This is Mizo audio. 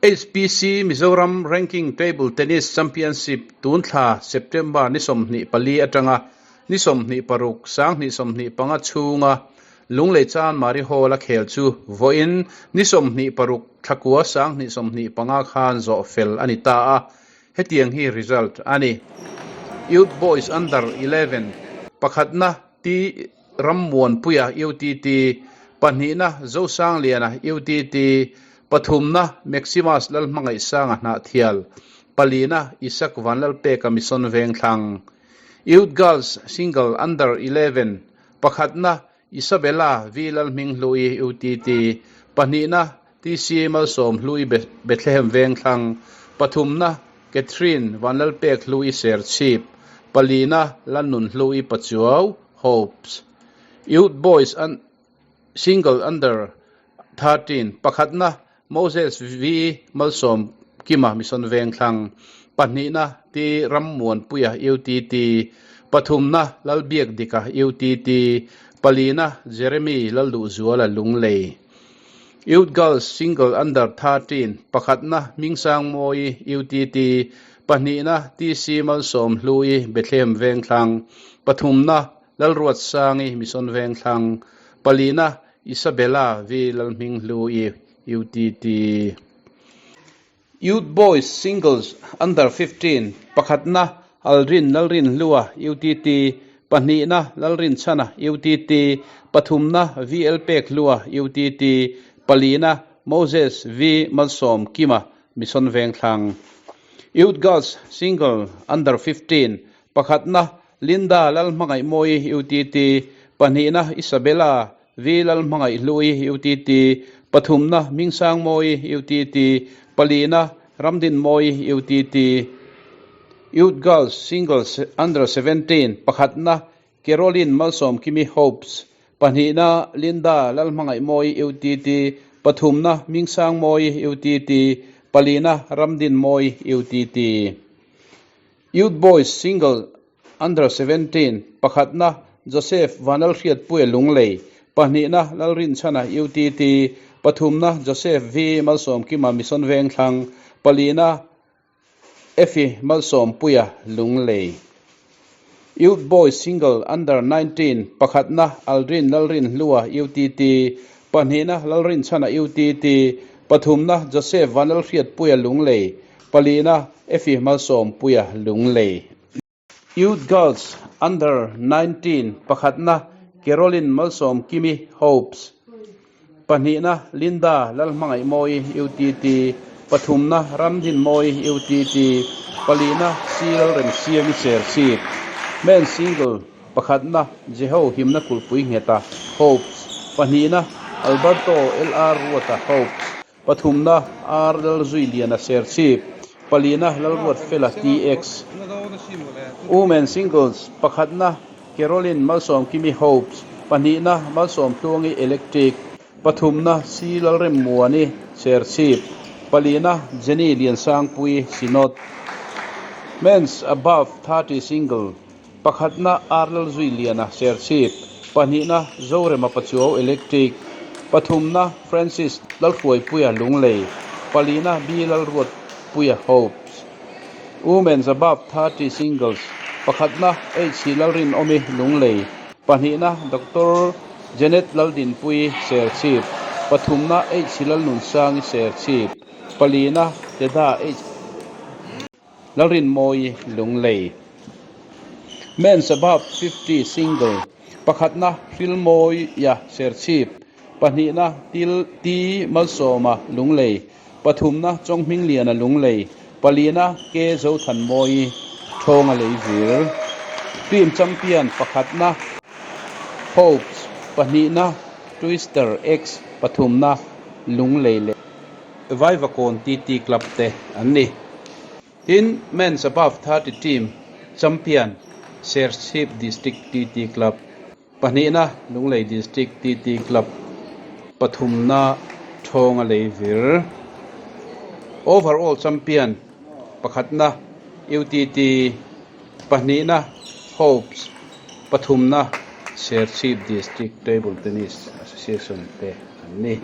HPC Mizoram Ranking Table Tennis Championship tun thla September ni 24 atanga ni 26 2025 chhunga Lunglei Chanmari Hall-a khel chu vawiin ni 26 thlakua 2025 khan zawh fel a ni ta a, hetiang hi result a ni. Youth Boys Under 11 pakhatna T Rammuanpuia UTT, pahnihna Zosangliana UTT, pathumna Maximus Lalhmangaihsanga Hnahthial, palina Isak Vanlalpeka Mission Vengthlang. Youth Girls Single Under 11 pakhatna Isabella V Lalhminghlui UTT, pahnihna TC Malsawmhlui Bethlehem Vengthlang, pathumna Catherine Vanlalpekhlui Serchhip, palina Lannunhlui Pachuau, Hopes. Youth Boys Single Under 13 pakhatna Moses V Malsawmkima Mission Vengthlang, pahnihna T Rammuanpuia UTT, pathumna Lalbiakdika UTT, palina Jeremy Lalduhzuala Lunglei. Youth Girls Single Under 13 pakhatna Hmingsangmawi UTT, pahnihna TC Malsawmhlui Bethlehem Vengthlang, pathumna Lalruatsangi Mission Vengthlang, palina Isabella V Lalhminghlui UTT. Youth Boys Singles Under 15 pakhatna Aldrin Lalrinhlua UTT, pahnihna Lalrinchhana UTT, pathumna VL Pekhlua UTT, palina Moses V Malsawm Kima Mission Vengthlang. Youth Girls Single Under 15 pakhatna Linda Lalhmangaihmawi UTT, pahnihna Isabella V Lalhmangaihhlui UTT, pathumna Hmingsangmawi UTT, palina Ramdinmawi UTT. Youth Girls Singles Under 17 pakhatna Caroline Malsawmkimi Hopes, pahnihna Linda Lalhmangaihmawi UTT, pathumna Hmingsangmawi UTT, palina Ramdinmawi UTT. Youth Boys Single Under 17 pakhatna Joseph Vanlalhriatpuia Lunglei, pahnihna Lalrinchhana UTT, pathumna Joseph V Malsawmkima Mission Vengthlang, palina Effie Malsawmpuia Lunglei. Youth Boys Single Under 19 pakhatna Aldrin Lalrinhlua UTT, pahnihna Lalrinchhana UTT, pathumna Joseph Vanlalhriatpuia Lunglei, palina Effie Malsawmpuia Lunglei. Youth Girls Under 19 pakhatna Caroline Malsawmkimi Hopes, pahnihna Linda Lalhmangaihmawi UTT, pathumna Ramdinmawi UTT, palina C Lalremsiami Serchhip. Men Single pakhatna Jeho Himna Kulhpui Ngheta Hopes, pahnihna Alberto LR Ruata Hopes, Pathumna, R Lalzuiliana Serchhip, palina Lalruatfela TX. Women Singles, pakhatna Caroline Malsawmkimi Hopes, pahnihna Malsawmtluangi Electric, pathumna C Lalremmuani Serchhip, palina Jenny Liansangpui Synod. Men's Above 30 Single, Pakhatna R Lalzuiliana Serchhip, pahnihna Zorema Pachuau Electric, pathumna Francis Lalhruaipuia Lunglei, palina B Lalruatpuia Hopes. Women's Above 30 Singles, pakhatna H Lalrinawmi Lunglei, pahnihna Doctor Janet Laldinpui Serchhip, pathumna H Lalnunsangi Serchhip, palina Teda H. Lalrinmawi Lunglei. Men's Above 50 Single, pakhatna Hrilmawia Serchhip, pahnihna Til T Malsawma Lunglei, pathumna Chawnghmingliana Lunglei, palina K Zothanmawi Thawnga Leivir. Team Champion pakhatna Hopes, pahnihna Twister X, pathumna Lunglei leh. Vaivakawn TT Club te an ni. Tin, Men's Above 30 Team Champion Serchhip District TT Club, pahnihna Lunglei District TT Club, pathumna Thawnga Leivir. Overall Champion pakhatna UTT, pahnihna Hopes, pathumna Serchhip District Table Tennis Association te an ni.